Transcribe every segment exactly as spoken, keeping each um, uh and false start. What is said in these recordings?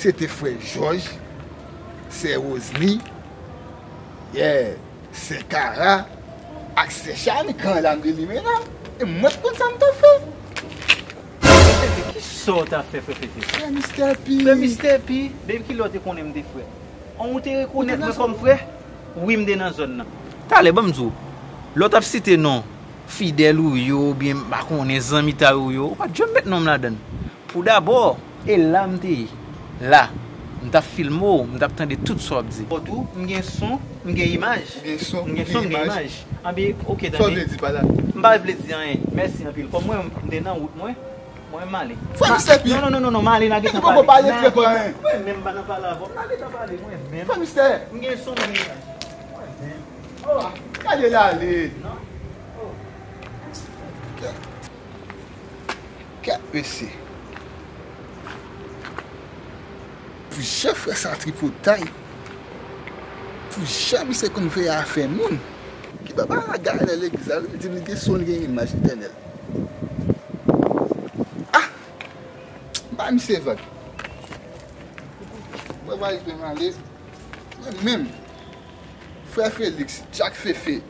Se te frè Jòj, sè Wozli, yeah, sè Kara, ak sè Chani, kan la m te limena. E mwen t konn sa m t ap fè. Frè Fefe, ki sa w t ap fè, frè Fefe? Frè Mistè P. Frè Mistè P, depi kilè w te konnen m te frè? An, ou te rekonèt mwen kòm frè? Wi, m te nan zòn nan. Talè, ban m di w, lè w t ap site non fidèl ou yo, oubyen m pa konnen zanmitay ou yo, ou pa t janm met non m ladan l. Pou dabò, e la m te ye. La, m t ap filme w, m t ap tande tout sa w ap di. Tou, m gen son, m gen imaj. Ou gen son, ou gen imaj. Anben, oke, tande. Sa w vle di pa la? M pa vle di anyen. Mèsi anpil. Kòm mwen, m te nan wout mwen, mwen, m ale. Frè Mistè P. Non, non, non, non, non, m ale, n a gentan pale. Epi poko pale, frè, pa anyen. Mwen menm, m pa nan pale avè w. M ale nan pale, mwen menm. Frè Mistè. M gen son, m gen imaj. Mwen menm. Oh, gade l ale. Non. Oh. Kèt mesye. Pou jan frè sa tripotay. Pou jan misye konn veye afè moun. Ki papa a gade nan legliz la, li di li gen son, li gen imaj Letènèl. Ah! M ba misye vag. Mwen va rive m ale. Mwen menm. Frè Felix, Djak Fefe.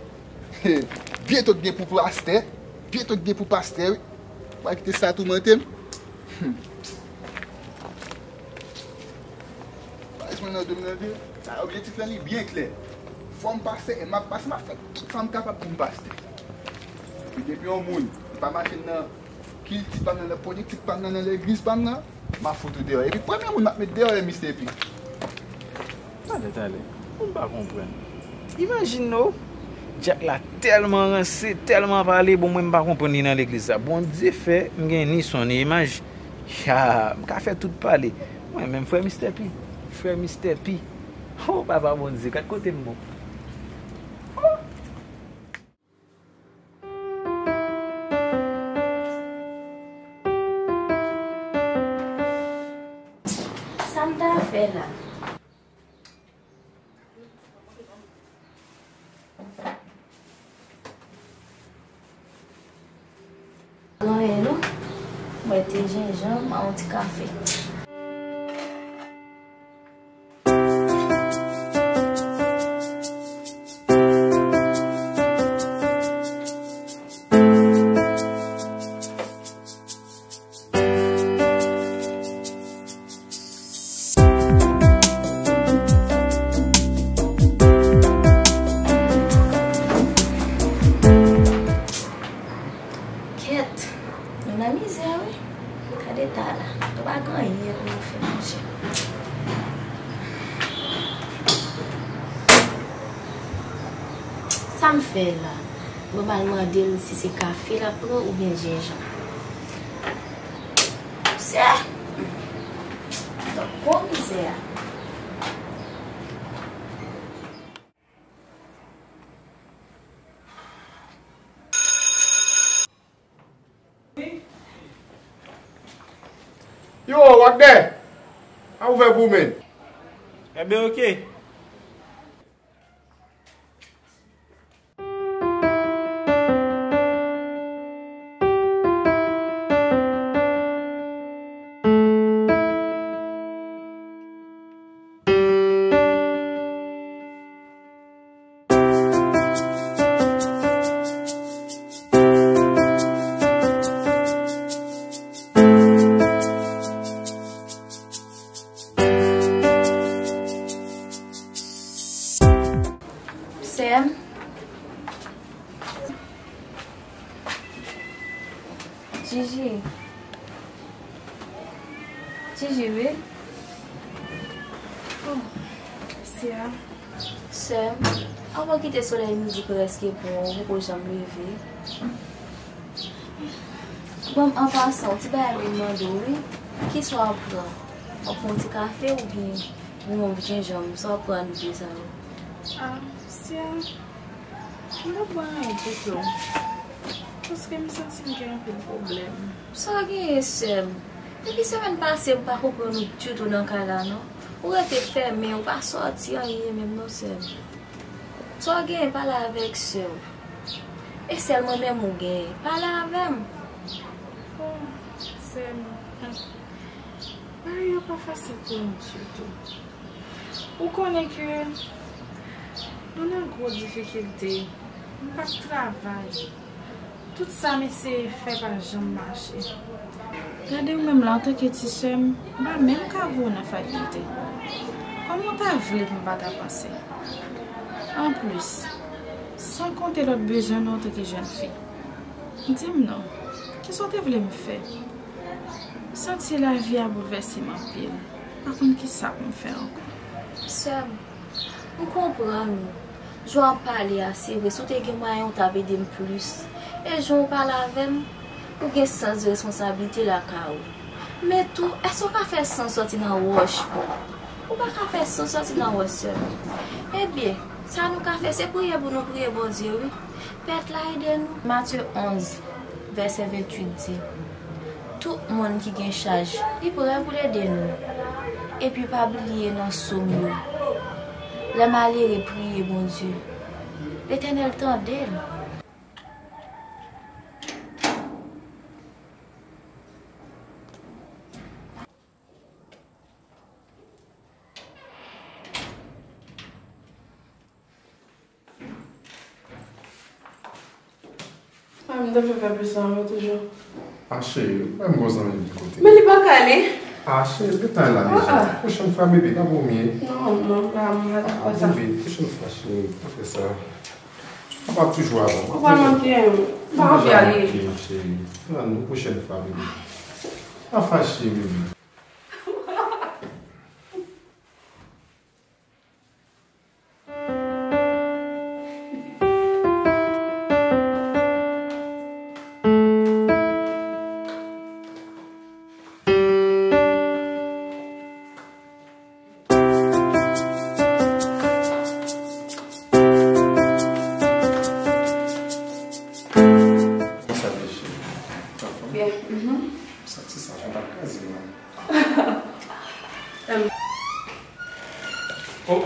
Byento t gen pou pastè. Byento t gen pou pastè, wi. Pa kite sa toumante m. Hmm. Pastè nan do m nan vre. Sa, objektif lan li byen klè. Fò m pastè, e m ap pastè, m ap fè tout sa m kapab pou m pastè. E depi yon moun pa mache nan kilti pa m nan, nan politik pa m nan, nan legliz pa m nan, m ap fout ou deyò. Epi premye moun m ap met deyò e Mistè P. Talè, talè. Ou pa konprann. Imajine w, Djak la tèlman ranse, tèlman pale, bon, mwen m pa konprann li nan legliz la. Bondye fè, m gen ni son, ni imaj. Ya, m ka fè tout pale. Mwen menm, frè Mistè P. Frè Mistè P. Oh, papa Bondye, gad kote m bon. Oh! Sa m ta fè la? Anyen non. Mwen te jenjanm a yon ti kafe. Kèt, nou nan mizè wi. Gade ta la, nou pa gen anyen pou nou fè manje. Sa m fè la? Mwen m al mande l si se kafe l ap pran oubyen jenjanm. Misye! Donk, gwo mizè a. Yo, Wagner! A ouvè pou mwen. Enben, oke. Sè m. Jiji. Jiji, wi. Oh, sè a. Sè m, avan w kite solèy midi prèske pran w, ou poko janm leve. Bon, an pasan, yon ti bagay m vin mande w, wi. Kisa w ap pran? W ap pran yon ti kafe oubyen yon jenjanm? Sa w ap pran nan de sa yo? Ah, sè a. M pa pran anyen ditou. Paske m santi m gen anpil pwoblèm. Sa w genyen, sè m? Depi semèn pase, m pa konprann ou ditou nan kay la, non. Ou rete fèmen, ou pa sòti anyen menm, non, sè m. Sa w genyen, pale avèk sè w. E sèl mwen menm ou genyen. Pale avè m. Oh, sè m. Bagay yo pa fasil pou nou ditou. Ou konnen ke nou nan gwo difikilte, nou p ap travay. Tout sa m eseye fè pa janm mache. Gade w menm la, antanke ti sè m, m pa menm ka voye w nan fakilte. Kòman w ta vle pou m pa ta panse? Anplis, san konte lòt bezwen nou antanke jèn fi. Di m non, kisa w te vle m fè? M santi lavi a boulvèse m anpil. M pa konn kisa pou m fè ankò. Sè m, m konprann ou. Jan w ap pale a, se vre, si w te gen mwayen, w t ap ede m plis. E jan w pale avè m, ou gen sans de responsablite lakay ou. Men tou, èske w ka fè san sòti nan wòch? Ou pa ka fè san sòti nan wòch, sè m. Ebyen, sa nou ka fè, se priye pou nou priye Bondye, wi. Pèt la ede nou. Matye onz, vèsè venntuit di, tout moun ki gen chaj, li prè pou l ede nou. Epi pa bliye nan sòm yo, lè malere priye Bondye, Letènèl tande l. Ah, m ta fè fè plis anvan toujou. Ah, cheri, ou menm gwo zanmi m ki kote? Men li pa ka li. Ah, cheri, gentan la deja. Ah, ah. Pwochèn fwa, bebe, n ap wè w mye. Non, non, pa m pa ta fè sa. Bebe, pwochèn fwa, cheri, pa fè sa. M ap toujou avè w. Ou pa manke m. M pa anvi ale. Cheri, cheri. Nan, nou pwochèn fwa, bebe. Pa fache, bebe. Byen. Santi sa, jan pa kraze, non. Em. Oh.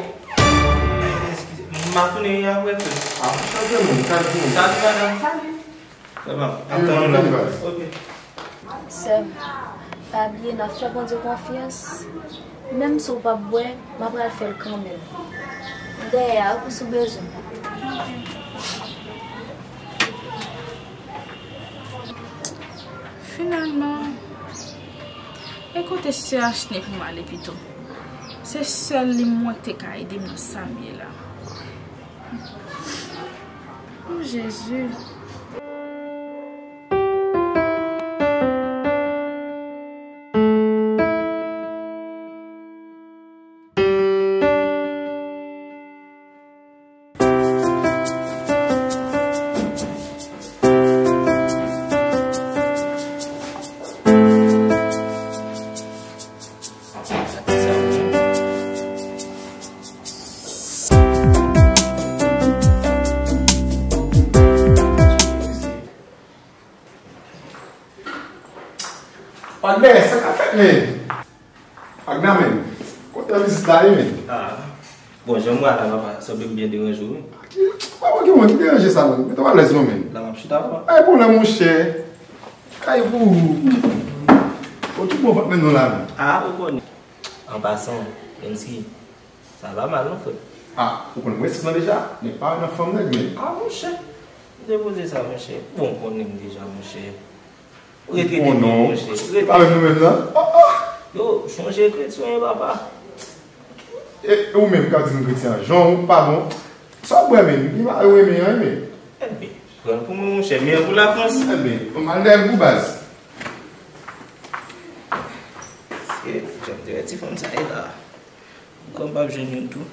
Eskize, m a tounen apre tou. Ah, chanje moun, chanje moun. Salut, madame. Salut. Sa va? Ap tann ou la. Ok. Sè m, pa bliye n ap fè Bondye konfyans. Menm si w p ap bwè, m ap pral fè l kanmenm. M dèyè a wi pou si w bezwen. Finalman, e kote sè Ashley pou m ale pito? Se sèl li mwen ki te ka ede m nan sa m ye la. O Jezi. Albert, sa k ap fèt, men? Agna, men. Kontan vizit la, wi, men. Ah. Bon, jan m wè la, papa, sanble m byen deranje w, wi. Ki, papa, ki mwen ki deranje sa, men? Mete w alèz non, men. La, m ap chita, papa. Pa gen pwoblèm, monchè. Kay pou ou. Bon, tout bon, pa t mennen w la, men. Ah, ou konnen. An pasan, Lensky, sa pa mal non, frè. Ah, ou konn mwen sèt lan deja, men pa nan fanm nèg, men. Ah, monchè, m te poze sa, monchè. Bon, ou konnen m deja, monchè. Ou rete non, monchè. Ou rete. Pa menm nou menm nan. Oh, oh. Yo, chonje kretyen, papa. E, e ou menm k ap di m kretyen an, jan ou pa bon. Sa w bwè, men? Li pa renmen an, men. Enben, pran l pou mwen, monchè. Men pou Lafrans. Enben, m al dèyè l pou baz. E, jan m te wè ti fanm sa ye la. Kòm m p ap jwenn youn tou.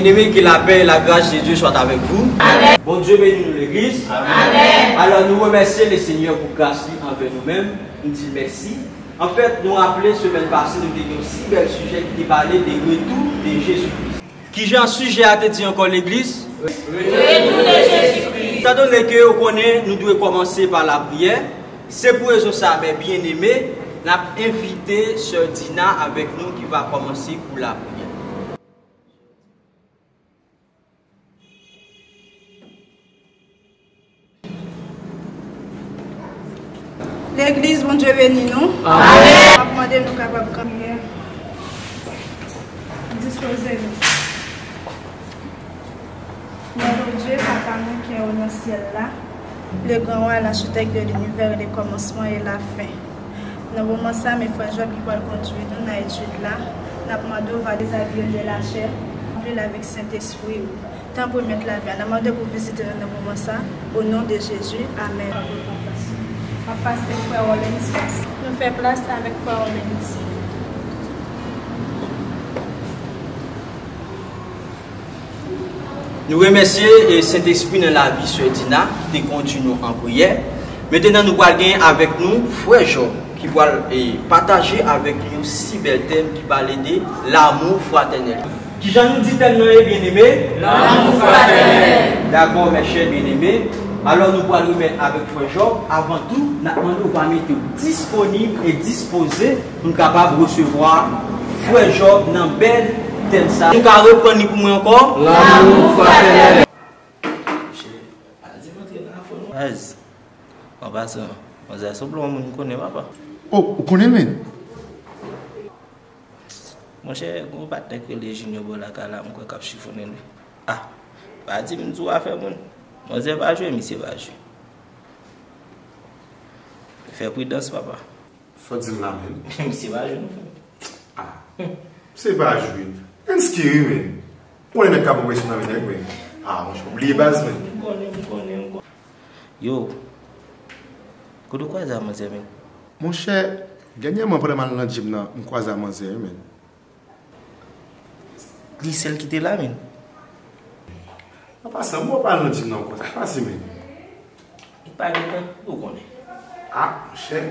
Bien-aimés, que la paix et la grâce de Dieu soient avec vous. Bondye beni nou, legliz. Alò, nou remèsye Lesenyè pou gras li anvè nou menm. Nou di l mèsi. Anfèt, nou raple, semèn pase, nou te gen yon si bèl sijè ki te pale de retou de Jezikri. Kijan sijè a te di ankò, legliz? Retou de Jezikri. Etandone ke ou konnen nou dwe kòmanse pa lapriyè, se pou rezon sa a, mè byeneme, n ap envite sè Dina avèk nou ki va kòmanse pou lapriyè. Legliz, Bondye beni nou. Amèn. M ap mande nou kapab kanpe. Dispoze nou. Mwen, Bondye, Papa nou ki anwo nan syèl la, le gran wa, lachitèk de linivè, le kòmansman e la fen. Nan moman sa, men frè Jòb ki pral kondui nou nan etid la, n ap mande w va dezabiye l de lachè, ranpli l avèk Sentespri w. Tanpri, Mèt lavi a, n ap mande w pou vizite nou nan moman sa, o non de Jezi, amèn. M ap pase frè Rolens. Nou fè plas avèk frè Rolens. Nou remèsye, e, Sentespri nan lavi sè Dina ki te kondui nou an priyè. Mentnan nou pral gen avèk nou frè Jòb ki pral, e, pataje avèk nou yon si bèl tèm ki pale de l'amour fraternel. Kijan nou di tèm nan ye, byeneme? L'amour fraternel. Dakò, mè chè byeneme. Alò nou pral remèt avèk frè Jòb. Avan tou, n ap mande w va mete w disponib e dispoze pou n kapab resevwa frè Jòb nan bèl tèm sa. Nou ka reprann li pou mwen ankò? L'amour fraternel. Baz, an pasan, manzè a sanble yon moun m konnen, papa. Oh, ou konnen l, menn? Monchè, gen yon patnè k rele Junior bò lakay la, m kwè k ap chifonnen li. Ah, pa di m di w afè moun. Manzè pa jwe, misye pa jwe. Fè pridans, papa. Sa w di m la menm? Misye pa jwe non, frè. Ah, misye pa jwe. Enski wi, men. Ou konnen nèg ka pran presyon nan men nèg, men. Ah, monchè, ou bliye baz, men. M konnen, m konnen, m konnen. Yo, kote w kwaze a manzè, men? Monchè, dènyèman, pandan m al nan gym nan, m kwaze a manzè, wi, men. Li sèl ki te la, men. An pasan, bon, w pa al nan gym nan ankò, sa k pase, men? Li pa gentan, ou konnen. Ah, monchè.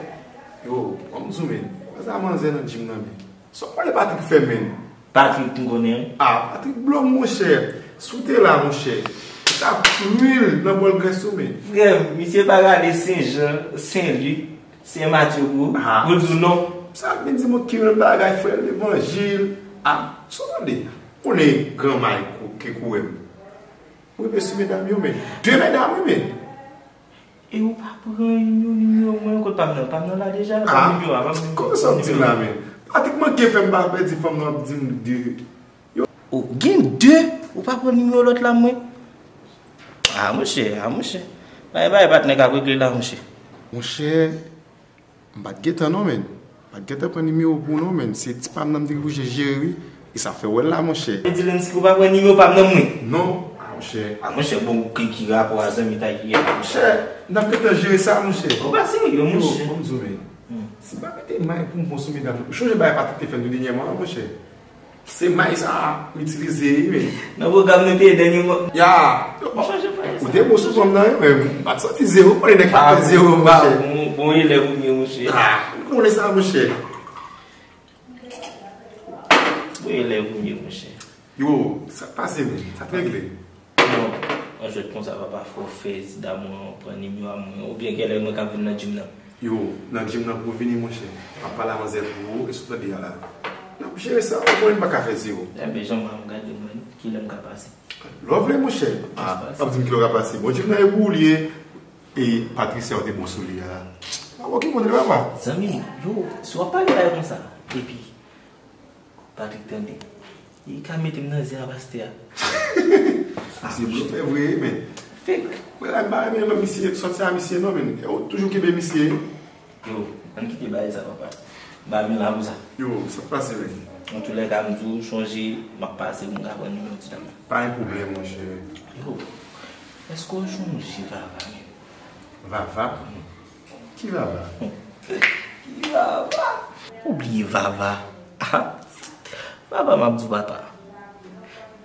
Yo, ban m di w, men. Kwaze a manzè nan gym nan, men. Sa w kwè Patrick fè, men? Patrick, m konnen, wi. Ah, Patrick Blom, monchè. Si w te la, monchè. Ou t ap lwil nan bòl grès ou, men. Frè m, misye pa rale Sen Jan, Sen Lik, Sen Matye pou, ah, pou l di w non. Sa vin di m ki menm bagay, frè, levanjil. Ah, sa w tande? Konnen gran may ke koure m. Mwen rive sou medam yo, men. De medam, wi, men. E ou pa pran yon nimewo mwen, kot pa m nan? Pa m nan la deja, pa m nimewo a, pa m nimewo a. Kòman sa w di la, men? Patrick manke fè m pa pèdi fanm nan, ap di m de. Yo. Ou gen de? Ou pa pran nimewo lòt la, mwen? Ah, monchè, ah, monchè. Bay, bay, patnè k ap regle la, monchè. Monchè. M pa t gentan non, menn. M pa t gentan pran nimewo pou w non, menn. Se ti pa m nan m te oblije jere, wi. E sa fè w wè l la, monchè. Vle di Lensky ou pa pran nimewo pa m nan mwen? Non. Ah, monchè. Ah, monchè, bon, ou ki, ki rapò a zanmitay ki ye la, monchè? Monchè, n ap gentan jere sa, monchè. Ou pa serye, monchè. Yo, ban m di w, menn. Hmm. Si m pa mete may pou m bon sou medam, ou chonje bagay Patrick te fè nou dènyèman an, monchè? Se may sa a m itilize, wi, men. Nan pwogram nou te ye dènyèman. Ya. Ou chonje pa sa. Ou te bon sou fanm nan, wi, men m pa t santi zewo, ou konnen nèg pa fè zewo, monchè. Bon, bon elèv ou ye, monchè. Ah, ou konnen sa, monchè. Bon elèv ou ye, monchè. Yo, sa k pase, men? Sa t regle? Bon, an jwèt konsa, papa, fò w fè Zidane mwen pran nimewo a mwen, oubyen kèlè mwen k ap vin nan gym nan? Yo, nan gym nan pou w vini, monchè. M ap pale a manzè pou ou, e sou tande a la. N ap jere sa, ou konnen m pa ka fè zewo. Enben, jan m gade mwen, kilè m ka pase? Lè w vle, monchè. Ah, w ap di m kilè w ka pase. Bon, gym nan e pou ou li ye, e Patricia ou te bon sou li a la. Ah, ok, bon, papa. Zanmi m, yo, si w ap pale bagay konsa, epi Patrick tande. Li ka mete m nan zen a pastè a. Misye blofè vre, men. Fake. Mwen la, m pa renmen non misye, sòti a misye non, men. E ou toujou kenbe misye. Yo, ann kite bagay sa, papa. M pa vin la pou sa. Yo, sa k pase, men? Antoulèka, m di w, chonje, m ap pase pou m ka pran nimewo ti dam nan. Pa gen pwoblèm, monchè. Yo, èske w chonje Vava, men? Vava? Ki Vava? Ki Vava? Ou bliye Vava? Ah, Vava m ap di w papa.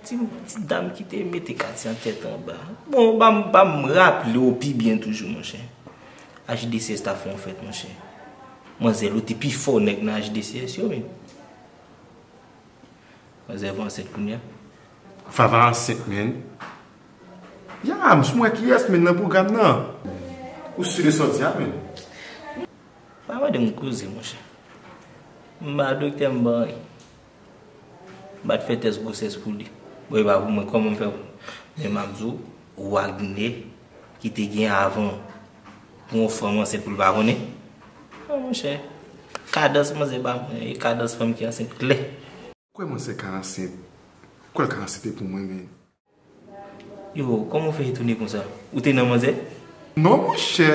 Ti, ti dam ki te mete Katia tèt anba. Bon, ba m, ba m raple w pi byen toujou, monchè. H D C S ta fè yon fèt, monchè. Manzèl, ou te pi fò nèg nan H D C S yo, men. Manzè Vava ansent kounye a. Vava ansent, men. Ya, m sou mwen kiyès, men, nan pwogram nan. Ou si de sa w di a, men. Pa mande m koze, monchè. M pa doktè, m pa anyen. M pa t fè tès gwosès pou li. Bon, e pa pou mwen, kòman m fè pou... Men m ap di w, Wagner, ki te gen avan pou yon fanm ansent pou l pa konnen. Non, monchè. Kadans manzè pa mwen, e kadans fanm ki ansent klè. Kwè manzè ka ansent. Kwè l ka ansent e pou mwen, men. Yo, kòman w fè etone konsa? Ou te nan manzè? Non, monchè.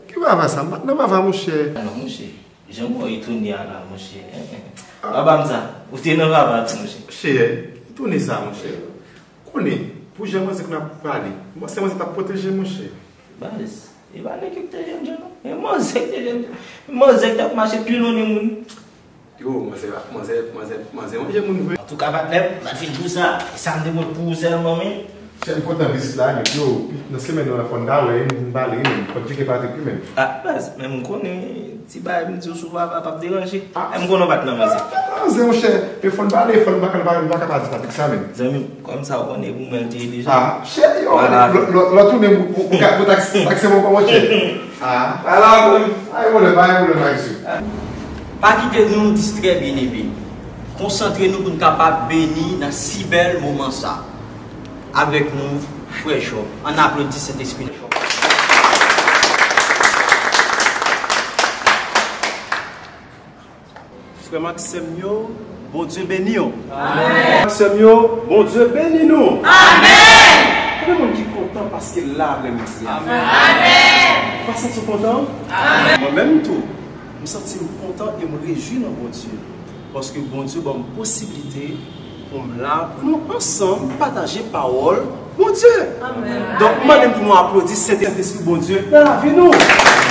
Ki Vava sa? M pa t nan Vava, monchè. Ah, non, monchè. Jan mwen etone a la, monchè. Hein, hein. Ah. Pa ba m sa. Ou te nan Vava tou, monchè. Chè, etone sa, monchè. Konnen, pou jan manzè k nan pale, m panse manzè t ap pwoteje m, monchè. Baz, e pa nèg yo ki te jènjan, non. E manzè ki te jènjan. Manzè ki t ap mache pilonne moun. Yo, manzè, manzè, manzè, manzè manje moun vre. Antouka, patnè, m pa t vin pou sa. E sa m te pot pou ou sèlman, men. Chè, m kontan vizit la, nèg yo. Nan semèn nan, fò n ta wè, m pale, men. Fò n tcheke Patrick, wi, men. Ah, baz, men m konnen, ti bagay m di w sou Vava p ap deranje. Ah. E m konnen w pa t nan manzè. Ah, manzè, monchè, men fò n pale, fò n pa, n pa, n pa ka pa di Patrick sa, men. Zanmi m, kòm sa, w konnen, pou mwen, l te ye deja. Ah, chè, yo, lè, lè, lè w tounen, pou, pou, pou, pou tax-, taxe m ankò, monchè. Ah, ala, ay, pwoblèm, pa gen pwoblèm, pa gen sou. Pa kite nou distrè, byeneme. Konsantre nou pou n kapab beni nan si bèl moman sa. Avèk nou, frè Job. Ann aplodi Sentespri nan Job. Frè m ak sè m yo, Bondye beni w. Amèn. Frè m ak sè m yo, Bondye beni nou. Amèn. Konbyen moun ki kontan paske l la aprèmidi a? Amèn. Ou pa santi w kontan? Amèn. Mwen menm tou, m santi m kontan e m rejwi nan Bondye. Paske Bondye ban m posiblite pou m la, pou nou ansanm pataje pawòl Bondye. Amèn. Donk, m mande n pou nou aplodi Sentespri Bondye nan lavi nou. Amèn.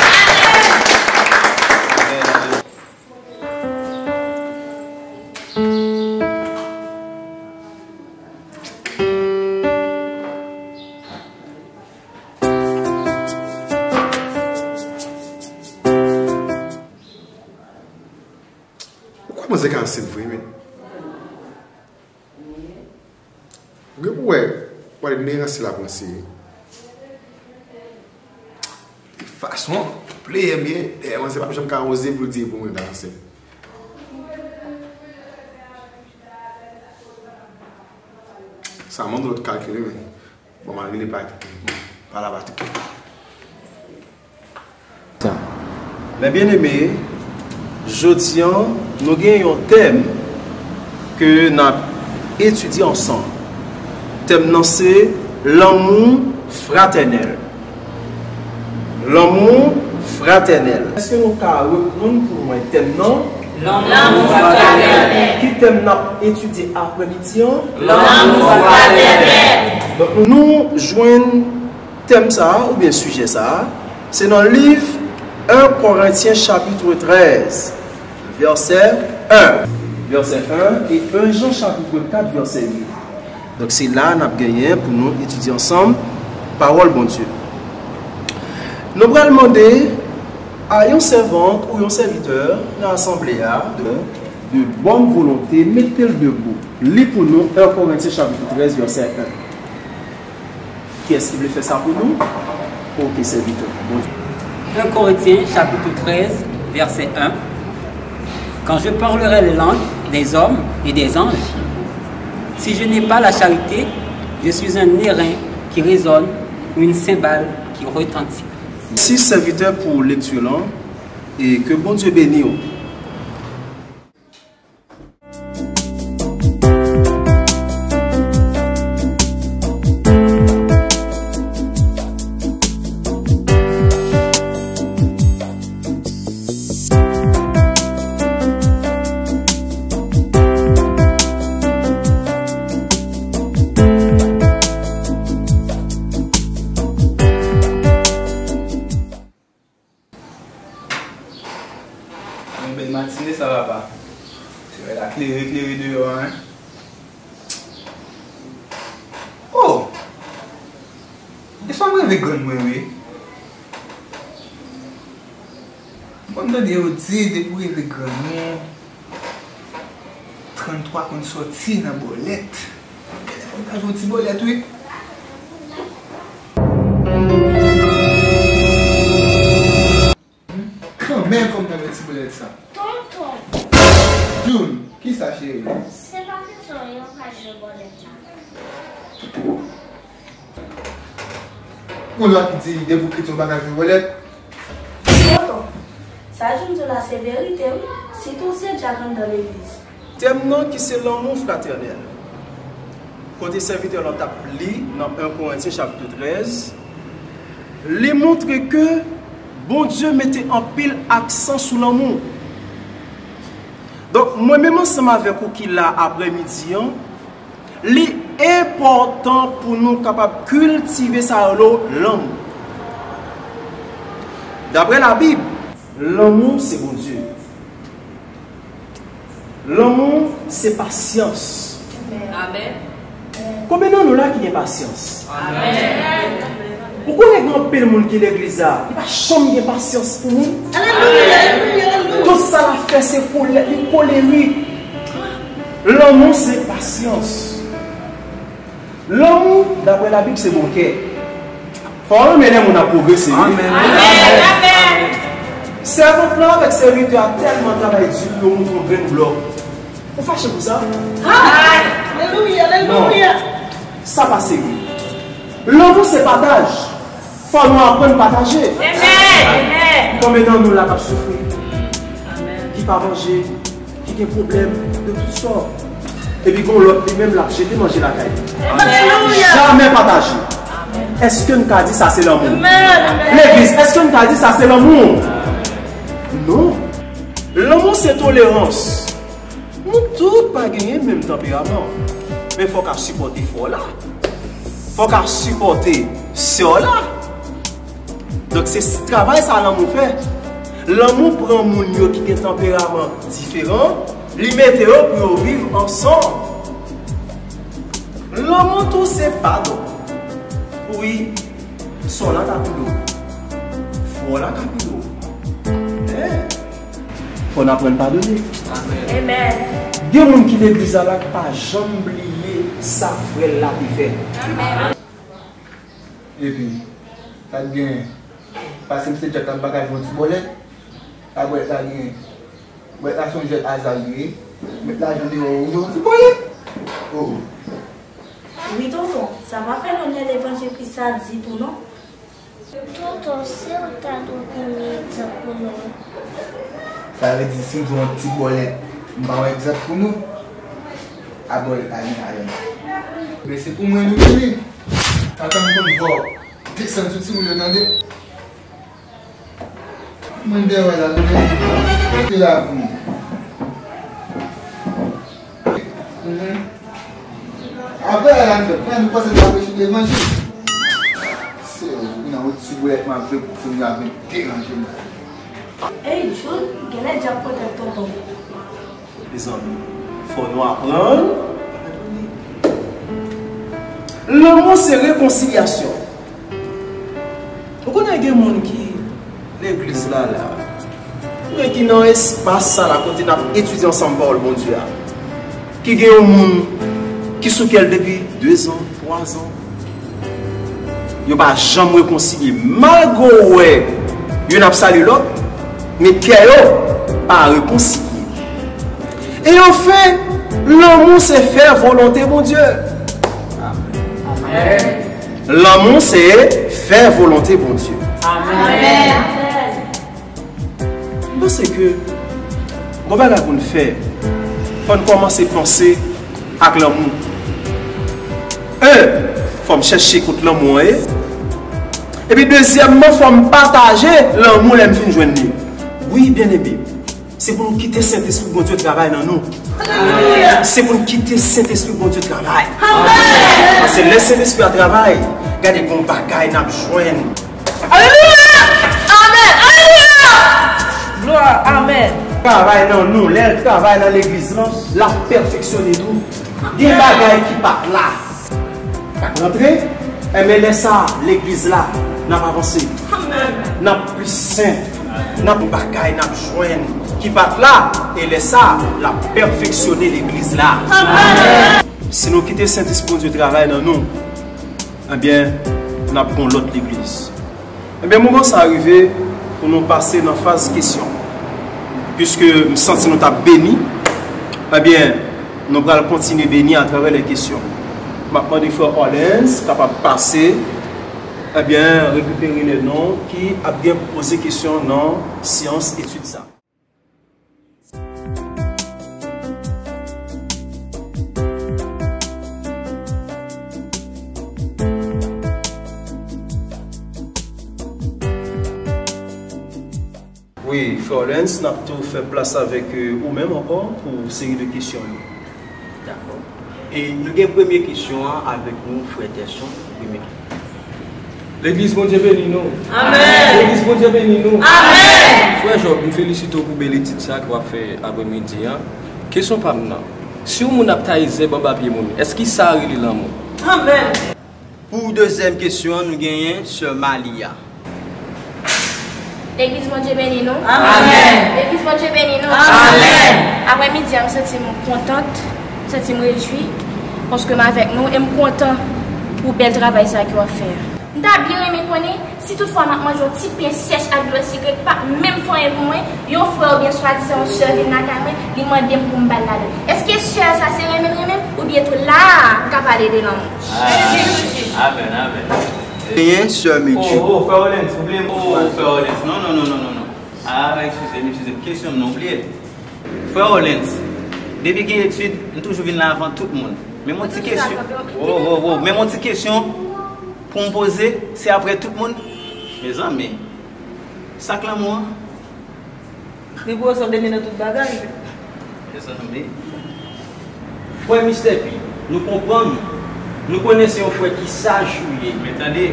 Ou kwè manzè ka ansent vre, men? Ou gen pou wè, wè, li ranse la pou ranse. Fason player m ye, dayè manzè p ap janm ka oze pou l di pou mwen ta ansent. Sa mande lòt kalkil, wi, men. Bon, m al rele Patrick. Pale a Patrick. Mes bien-aimés, jodi a, nou gen yon tèm ke n ap etidye ansanm. Tèm nan se lanmou fratènèl. Lanmou fratènèl. Èske nou ka reprann pou mwen tèm nan? Lanmou fratènèl. Ki tèm n ap etidye aprèmidi an? Lanmou fratènèl. Donk, nou jwenn tèm sa a, oubyen sijè sa a, se nan liv en Korentyen chapit trèz, vèsè en. Vèsè en e en Jan chapit kat, vèsè uit. Donk, se la n ap genyen pou nou etidye ansanm pawòl Bondye. Nou pral mande a yon sèvant ou yon sèvitè nan asanble a de, de bòn volonte mete l debou. Li pou nou en Korentyen chapit trèz, vèsè en. Kiyès ki vle fè sa pou nou? Ok, sèvitè. Bondye. Un Corinthiens chapitre treize, verset un. Quand je parlerai les langues des hommes et des anges, si je n'ai pas la charité, je suis un airain qui résonne ou une cymbale qui retentit. Mèsi, sèvitè, pou lekti lan, e ke Bondye beni w. Yon bèl matine sa, papa. Solèy la klere, klere deyò a, en. Kesyon m reve grann mwen, wi. M konn tande yo di, depi w reve grann ou, tranntwa konn sòti nan bòlèt. Genlè fò m ta jwe yon ti bòlèt, wi. Kanmenm, fò m ta jwe ti bòlèt sa. Tonton! June, kisa, cheri? Se pa kesyon yo ka jwe bòlèt la. Yon lwa ki di, depi w piti, w pa ka jwe bòlèt. Tonton, sa June di w la se verite, wi. Sitou se djak anndan legliz. Tèm nan ki se lanmou fratènèl. Kote sèvitè lan t ap li nan en Korentyen chapit trèz, li montre ke Bondye mete anpil aksan sou lanmou. Donk, mwen menm ansanm avèk ou ki la aprèmidi an, li enpòtan pou nou kapab kiltive sa yo rele lanmou. Daprè Labib, lanmou se Bondye. Lanmou se pasyans. Amèn. Konbyen nan nou la ki gen pasyans? Amèn. Ou konnen gen anpil moun ki legliz la, li pa janm gen pasyans pou moun. Alelouya, alelouya, alelouya. Tout sa l ap fè se kolè, li kolerik. Lanmou se pasyans. Lanmou, daprè Labib, se bon kè. Fò w renmen lè moun ap pwogrese, wi. Amèn. Sèvant lan avèk sèvitè a tèlman travay di, yo moutre yon grenn blòk. Ou fache pou sa? Alelouya, alelouya. Non. Sa pa serye. Lanmou se pataj. Fò nou aprann pataje. Amèn. Konbyen nan nou la k ap soufri? Ki pa manje? Ki gen pwoblèm de tout sò. Epi gon lòt li menm l ap jete manje lakay li. Alelouya! Jamè pataje. Èske n ka di sa se lanmou? Legliz, èske n ka di sa se lanmou? Non. Lanmou se tolerans. Nou tout pa genyen menm tanperaman. Men fò w ka sipòte frè w la. Fò w ka sipòte sè w la. Donk, se s-, travay sa lanmou fè. Lanmou pran moun yo ki gen tanperaman diferan, li mete yo pou yo viv ansanm. Lanmou tou se padon. Wi, sè w la ka pi dou. Frè w la ka pi dou. Men, fò n aprann padone. Amèn. Gen moun ki legliz la la k pa janm bliye sa frè l la te fè. Epi, sa k genyen? Paske misye Jack la m pa ka jwe yon ti bòlèt. Sa bòlèt la genyen? Bòlèt la se yon jwèt aza li ye. Met lajan deyò, ou jwe yon ti bòlèt. Oh. Wi, tonton, sa pa fè lonnè levanjil Kris la ditou, non. Tonton, se ou ta dwe premye egzanp pou nou. Sa vle di, si m jwe yon ti bòlèt, m pa yon egzanp pou nou? A bòlèt la gen lajan. Men se pou mwen nou vini. Sa tann konn vò. Desann sou timoun yo, tande. Mwen dèyè la, nou rete la pou mwen. Mhm. Apre la, la fèt, men nou panse nou ap preche levanjil. Se, ou nan yon ti bwèt, m ap jwe pou timoun yo ap vin deranje m. Ey, June, genlè dyab pran tèt tonton. Mezanmi, fò nou aprann padone. Lanmou se rekonsilyasyon. Ou konnen gen moun ki legliz la, la, oubyen ki nan espas sa la kote n ap etidye ansanm pawòl Bondye a, ki gen yon moun ki sou kè l depi dezan, twazan. Yo pa janm rekonsilye. Malgre w wè youn ap salye lòt, men kè yo pa rekonsilye. E anfen, lanmou se fè volonte Bondye. Amèn. Lanmou se fè volonte Bondye. Amèn. M panse ke gon bagay pou n fè, fò n kòmanse panse ak lanmou. En, fò m chèche kot lanmou an ye. Epi dezyèmman, fò m pataje lanmou lè m fin jwenn li. Wi, byeneme, se pou nou kite Sentespri Bondye travay nan nou. Alelouya! Se pou n kite Sentespri Bondye travay. Amèn! Paske lè Sentespri a travay, gade gon bagay n ap jwenn. Alelouya! Amèn! Alelouya! Glwa, amèn. Travay nan nou, lè l travay nan legliz lan, l ap pèfeksyone tou. Gen bagay ki pa t la k ap rantre, Enben, lè sa a, legliz la, n ap avanse. N ap plis sen. N ap bagay, n ap jwenn ki pa t la. E lè sa a, l ap pèfeksyone legliz la. Si nou kite Sentespri Bondye travay nan nou, ebyen, n ap gon lòt legliz. Ebyen, moman sa a rive pou nou pase nan faz kesyon. Piske m santi nou t ap beni, ebyen, nou pral kontinye beni atravè lè kesyon. M ap mande frè Orlens kapab pase, ebyen, rekipere lè non ki ap gen pou poze kesyon nan seyans etid sa. Wi, frè Orlens, n ap tou fè plas avèk, euh, ou menm ankò pou seri de kesyon yo. Dakò. E nou gen premye kesyon an avèk nou, frè Tèson, premye kesyon. Legliz, Bondye beni nou. Amèn. Legliz, Bondye beni nou. Amèn. Frè Jòb, m felisite w pou bèl etid sa ke w ap fè aprèmidi an. Kesyon pa m nan, si yon moun ap taye zèb anba pye moun, èske sa rele lanmou? Amèn. Pou dezyèm kesyon an, nou genyen sè Malia. Legliz, Bondye beni nou. Amèn. Legliz, Bondye beni nou. Amèn. Aprèmidi a, m santi m kontan, m santi m rejwi, paske m avèk nou, e m kontan pou bèl travay sa a ke w ap fè a. M ta byen renmen konnen, si toutfwa m ap manje yon ti pen sèch ak dlo sikre k p ap menm fè anyen pou mwen, yon frè oubyen swadizan yon sè vin lakay mwen, li mande m pou m ba l ladan. Èske sè sa se renmen l renmen m, oubyen tou la a m ka pale de lanmou? Ah, amèn, amèn. Genyen sè Medjou. Oh, oh, frè Orlens, ou bliye m. Oh, frè Orlens, non, non, non, non, non, non. Ah, eskize m, eskize m. Kesyon m nan, ou bliye l. Frè Orlens, depi gen etid, m toujou vin la avan tout moun. Men yon ti kesyon. Oh, oh, oh, men yon ti kesyon pou m poze, se apre tout moun. Mezanmi, sa k lanmou an? Li pou resòt demen nan tout bagay. Mezanmi. Frè Mistè P, nou konprann ou. Nou konnen se yon frè ki saj ou ye. Men tande,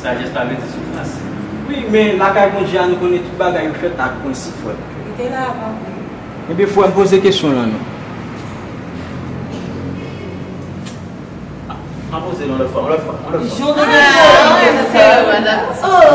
sajès pa vle di soufrans. Wi, men lakay Bondye a, nou konnen tout bagay yo fèt ak prensip, frè. Li te la avan vre. Ebyen, frè m, poze kesyon lan non. Ah, an poze l yon lòt fwa, yon lòt fwa, yon lòt fwa. Jan de kesyon.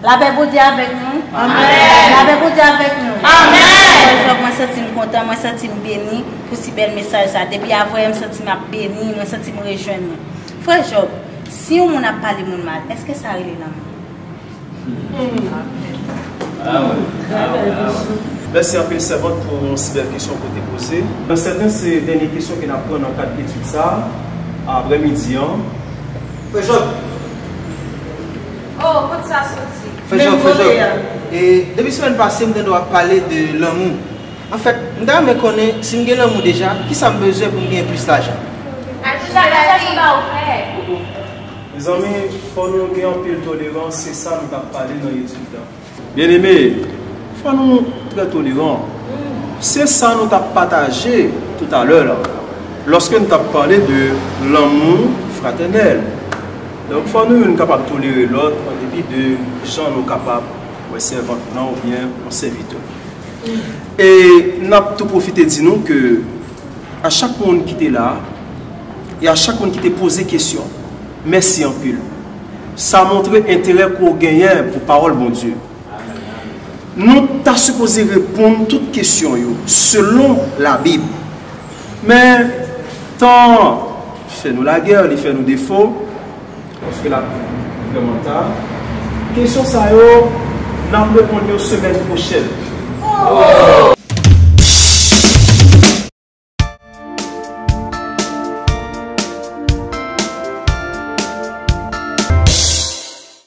Lapè Bondye avèk nou. Amèn. Lapè Bondye avèk nou. Amèn. Frè Jòb, mwen santi m kontan, mwen santi m beni pou si bèl mesaj sa. Depi avè m santi m ap beni, mwen santi m rejwenn mwen. Frè Jòb, si yon moun ap pale moun mal, èske sa rele lanmou? Ah wè, ah wè, ah wè. Mèsi anpil sèvant pou yon si bèl kesyon ke w te poze. Mwen sèten se dènye kesyon ke n ap pran nan kad etid sa a, aprèmidi an. Frè Jòb. Oh, kot sa soti? Frè Jòb, frè Jòb. E depi semèn pase, m tande w ap pale de lanmou. Anfèt, m ta renmen konnen si m gen lanmou deja, kisa m bezwen pou m genyen plis lajan? Al chèche lajan ba ou frè. Mezanmi, fò nou gen anpil tolerans, se sa nou t ap pale nan etid la. Byeneme, fò nou trè toleran. Se sa nou t ap pataje toutalè la, lòske n t ap pale de lanmou fratènèl. Donk, fò nou youn kapab tolere lòt an depi de jan nou kapab wè sèvant lan oubyen yon sèvitè. E n ap tou pwofite di nou ke a chak moun ki te la, e a chak moun ki te poze kesyon, mèsi anpil. Sa montre enterè ke w genyen pou pawòl Bondye. Nou ta sipoze reponn tout kesyon yo selon Labib. Men, tan fè nou lagè, li fè nou defo, paske l ap vrèman ta. Kesyon sa yo, n ap reponn yo semèn pwochèn.